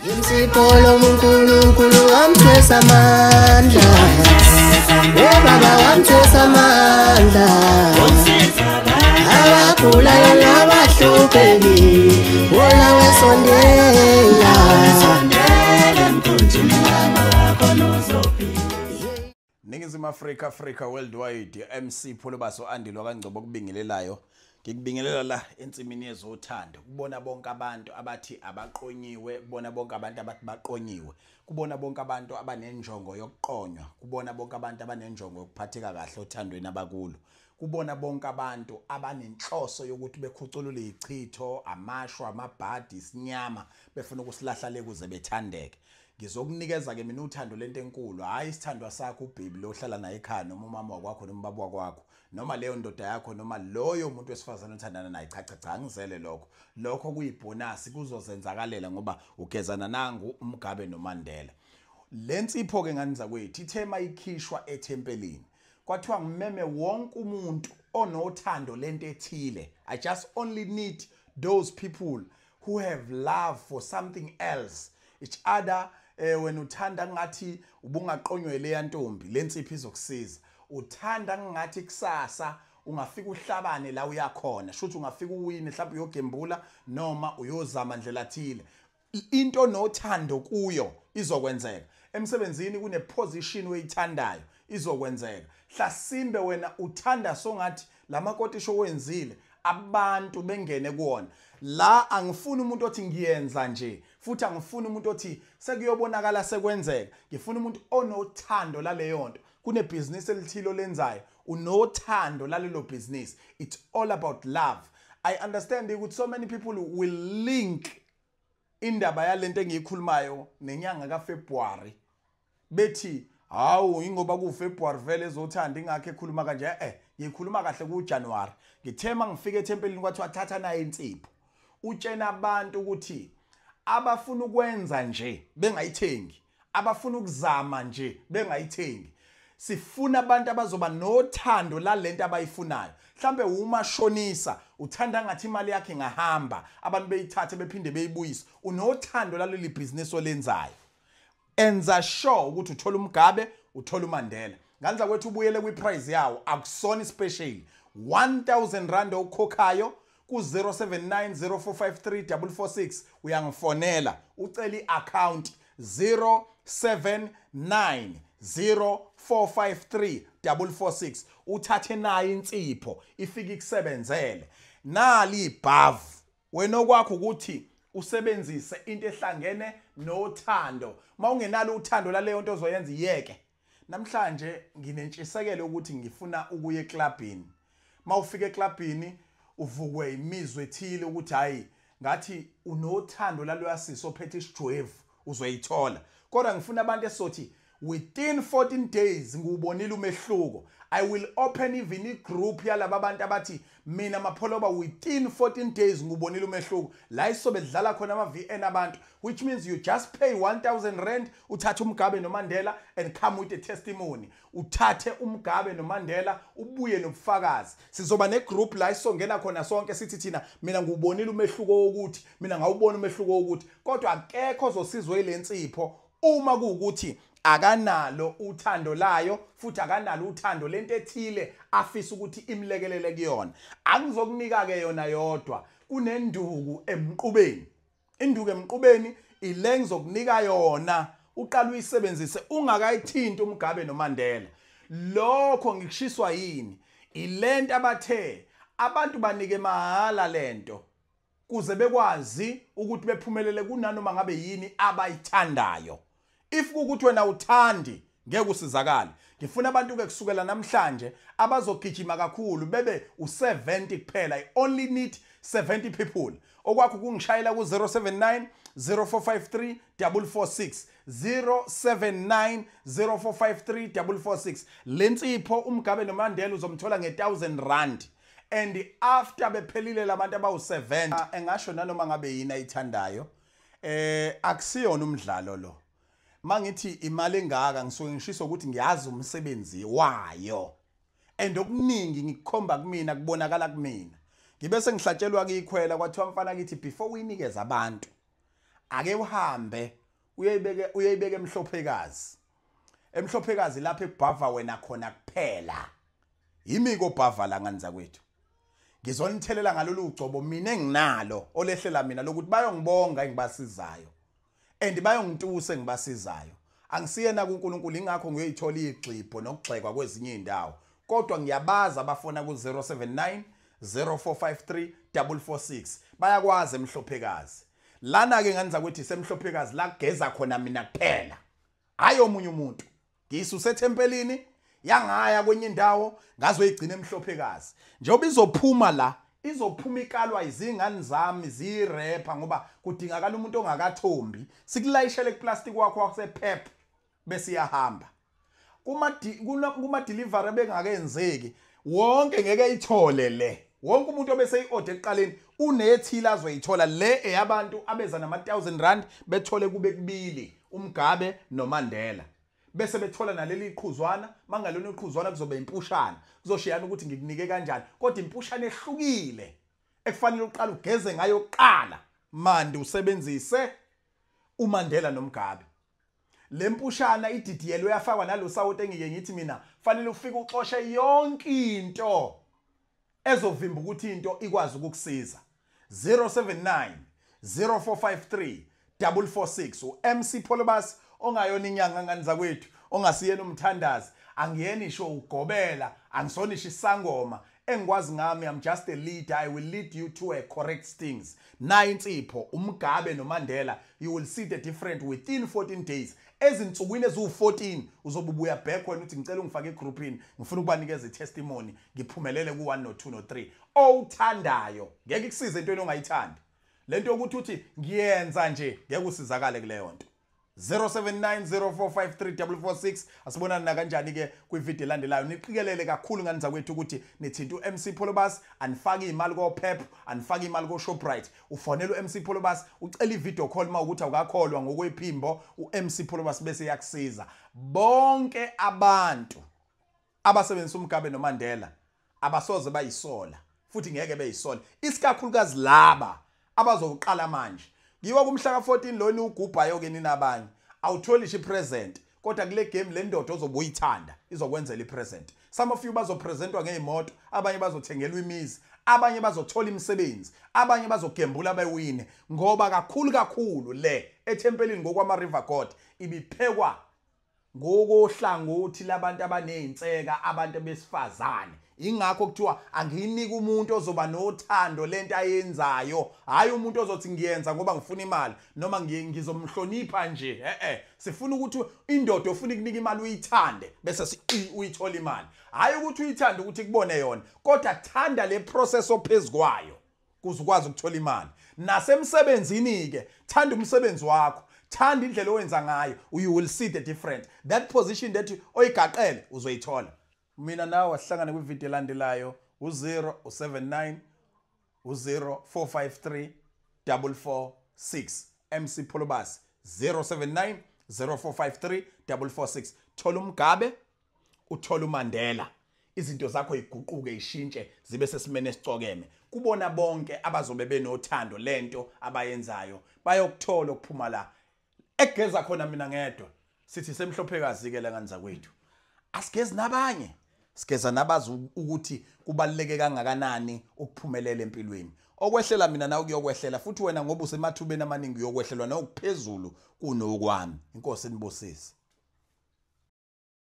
Imsipolo uNkulunkulu wamthwesa amandla. Oh baba wamthwesa amandla. Abagulayo nabahlupheki wona wesondela. Ningizimu Afrika, Africa Worldwide, MC Pholobaso Andile kaNgcobo kubingelelayo. Ngikubingelela la ensimini yezothando. Kubona bonke abantu abathi abaqonyiwe, kubona bonke abantu abathi baqonyiwe, kubona bonke abantu abanenjongo yokuqonywa, kubona bonke abantu abanenjongo yokuphatheka kahle othandweni abakulo, kubona bonke abantu abanenhloso yokuthi bekhuculule ichitho, amashwa, amabhadi, isinyama, befuna ukusilahla le kuze bethandeke. Ngizokunikeza ke mina uthando lento enkulu, hayi isithandwa sakho ubaby lo ohlala naye ekhaya, noma umama wakwakho noma ubaba wakwakho, noma leyo ndoda yakho, noma loyo muntu wesifazane othandana naye. Cha cha cha, angizele lokho. Lokho kuyibonus, kuzozenzakalela ngoba ugezana nangu uMugabe noMandela. Le nsipho ke ngani zakwethu ithema ikhishwa ethempelini. Kwathiwa ngimeme wonke umuntu onothando lento ethile. I just only need those people who have love for something else. Each other. Wena uthanda ngathi ubungaqonywe leya ntombi, lensipho izokusiza. Uthanda ngathi kusasa ungafika uhlabane la uyakhona, shuthi ungafika uwine, mhlawumbe uyogembula noma uyozama ndlela thile. Into nothando kuyo izokwenzeka. Emsebenzini kune position oyithandayo izokwenzeka. Hlasimbe wena uthanda songathi lamakotisho wenzile abantu bengene kuwona. La angifuni umuntu othi ngiyenza nje, futhi angifuni umuntu othi sekuyobonakala sekwenzeka. Ngifuna umuntu onothando laleyo nto. Kune business elithile lenzayo, unothando lalelo business. It's all about love. I understand ukuthi so many people will link indaba yalento engiyikhulumayo nenyanga kaFebruary, bethi hawu ingoba kuFebruary vele ezothanda ingakho ekhuluma kanje. Ngikhuluma kahle kuJanuary. Ngithema ngifike ethempelini kwathiwa thatha naye insipho. Utshena abantu ukuthi abafuna ukwenza nje bengayithengi, abafuna ukuzama nje bengayithengi. Sifuna abantu abazoba nothando lalento abayifunayo. Mhlambe umashonisa uthanda ngathi imali yakhe ingahamba, abantu beyithathe bephinde beyibuyise. Unothando laleli business olenzayo. Enza sure ukuthi uthola uMugabe, uthola uMandela. Nganza kwethu ubuyele kwiprice yawo, akusona special. 1000 rand okhokhayo ku 0790453446. Uyangifonela ucela iaccount 0790453446, uthathe nayo insipho ifike ikusebenzele. Nali ibhavu wena okwakho ukuthi usebenzise into ehlangene nothando. Mawungenalo uthando laleyo nto ozoyenza iyeke. Namhlanje nginentshisekelo ukuthi ngifuna ukuya eclubini. Mawufika eclubini uvukwe imizwe ethile ukuthi hayi ngathi unothando laloyasiso ophethe isijwevu uzoyithola. Kodwa ngifuna abantu esothi within 14 days ngiwubonile umehluko. I will open even a group yalaba abantu abathi mina Mapholoba within 14 days ngiwubonile umehluko. La isobe dlala khona ama VN abantu, which means you just pay 1000 rand uthathe uMugabe noMandela and come with a testimony. Uthathe uMugabe noMandela ubuye nobufakazi. Sizoba ne group la isongena khona sonke sithi thina mina ngiwubonile umehluko wokuthi, mina ngawubona umehluko wokuthi. Kodwa akekho ozosizwe ilensipho uma kuukuthi akanalo uthando layo, futhi akanalo uthando lento ethile afisa ukuthi imlekelele kuyona. Angizokunika ke yona yodwa, kunenduku emqubeni. Induku emqubeni ile ngizokunika yona, uqala uyisebenzise ungakayithinti uMugabe noMandela. Lokho ngikushiswa yini? Ilento abathe abantu banike mahala lento kuze bekwazi ukuthi bephumelele kunanoma ngabe yini abayithandayo. If kukuthi wena uthandi ngeke usizakale. Ngifuna abantu ke kusukela namhlanje abazogijima kakhulu bebe u70 kuphela. I only need 70 people. Okwakho kungishayela ku 079 0453 446, 079 0453 446. Lensipho uMugabe noMandela uzomthola nge1000 rand. And after bephelile labantu abawu70, engasho nanoma ngabe yini ayithandayo, akusiyona umdlalo lo. Mangithi imali engaka ngisuke ngishiso ukuthi ngiyazi umsebenzi wayo. And okuningi ngikukhomba kumina, kubonakala kumina. Ngibe sengihlatshelwa kuyikhwela kwathiwa mfana kithi before uyinikeza abantu Ake uhambe uyayibeke emhlophekazi. Emhlophekazi lapho ekubhava wena khona kuphela. Yimi kobhava la ngani zakwethu. Ngizonithelela ngalolu ugcobo mina enginalo olehlela mina lokuthi bayongibonga engibasizayo. And bayongitusa engibasizayo. Angisiyena kuNkulunkulu ingakho ngiyoyithola igxibho nokugxekwa kwezinye indawo. Kodwa ngiyabaza abafona ku 079 0453 446. Bayakwazi emhlophekazi. Lana ke ngani zakwethu semhlophekazi la kugeza khona mina kuphela. Hayi omunye umuntu. Ngisuse ethempelini yangaya kwenye indawo ngazoyigcina emhlophekazi. Njengoba izophuma la, izophuma ikalwa izingane zami zirepha ngoba kudingakala umuntu ongakathombi. Sikulayishele kuplastic wakho wasePep bese iyahamba. Kuma delivery bengakenzeki wonke ngeke ithole le. Wonke umuntu obese iorder ekuqaleni unethila azoyithola le eyabantu abeza nama 1000 rand bethole kube kubili uMgabe noMandela. Bese bethola naleli iqhuzwana, mangalona iqhuzwana kuzobe impushana. Kuzoshiyana ukuthi ngikunike kanjani, kodwa impushana ehlukile ekufanele uqale ugeze ngayo kuqala manje usebenzise uMandela noMgabe. Lempushana ididiyelwe yafakwa nalosawoti engike ngithi mina fanele ufike uxoshe yonke into ezovimba ukuthi into ikwazi ukukusiza. 079 0453 446 uMC Pholobas ongayona inyanga ngani zakwethu, ongasiyena umthandazi, angiyena isho ugobela, angisonisho isangoma. Engikwazi ngami, I'm just a leader. I will lead you to a correct things. Na insipho uMgabe noMandela, you will see the difference within 14 days. Ezinsukwini eziwu14 uzobubuya back wena uthi ngicela ungifake egroupini, ngifuna ukubanikeza itestimony, ngiphumelele ku1 no 2 no 3. Owuthandayo ngeke ikusize entweni ongayithandi. Lento yokuthi uthi ngiyenza nje ngeke usizakale kuleyo nto. 0790453446. Asibonani na kanjani ke kwivideo elandelayo. Niqikelele kakhulu ngani zakwethu ukuthi nithinta uMC Pholobas, anifaki imali ko Pep, anifaki imali ko Shoprite. Ufonela uMC Pholobas ucela ivideo call uma ukuthi awukakholwa ngokwephimbo, uMC Pholobas bese yakusiza. Bonke abantu abasebenzisa uMgabe noMandela abasoze bayisola futhi ngeke beyisola, isikakhulukazi laba abazoqala manje. Ngiwa kumhla ka14 lona ugubhayo ke nina abanye awutholi nje present, kodwa kule game le ndoda ozobe uyithanda izokwenzela ipresent. Some of you bazopresentwa ngeimoto, abanye bazothengelwa imizi, abanye bazothola imisebenzi, abanye bazogembula bewine, ngoba kakhulu kakhulu le ethempelini ngokwama River God ibiphekwa ngokohlangothi labantu abanezinseka, abantu besifazane. Ingakho kuthiwa angiyinika umuntu ozoba nothando lento ayenzayo, hayi umuntu ozothi ngiyenza ngoba ngifuna imali noma ngizomhlonipha nje. Sifuna ukuthi indoda ofuna ukunika imali uyithande bese uyithola imali, hayi ukuthi uyithande ukuthi kubone yona, kodwa thanda le process ophezukwayo kuze ukwazi ukuthola imali. Nasemsebenzini ke thanda umsebenzi wakho, thanda indlela owenza ngayo, you will see the difference. That position that oyigaqele uzoyithola. Mina nawe asihlangane kwivideo elandelayo. U0 u79 u0453 446 MC Pholobas 079 0453 446. Thola uMgabe, uthola uMandela, izinto zakho iguquke ishintshe zibe sesimene esicokeme. Kubona bonke abazobe benothando lento abayenzayo bayokuthola ukuphuma la egeza khona. Mina ngedwa sithi semhlophekazi ke la ngani zakwethu, asigezi nabanye, sigeza nabazi ukuthi kubaluleke kangakanani ukuphumelela empilweni. Okwehlela mina nawe kuyokwehlela futhi wena, ngoba usemathubeni amaningi uyokwehlelwa nokuphezulu kunokwami. Inkosi inibusise.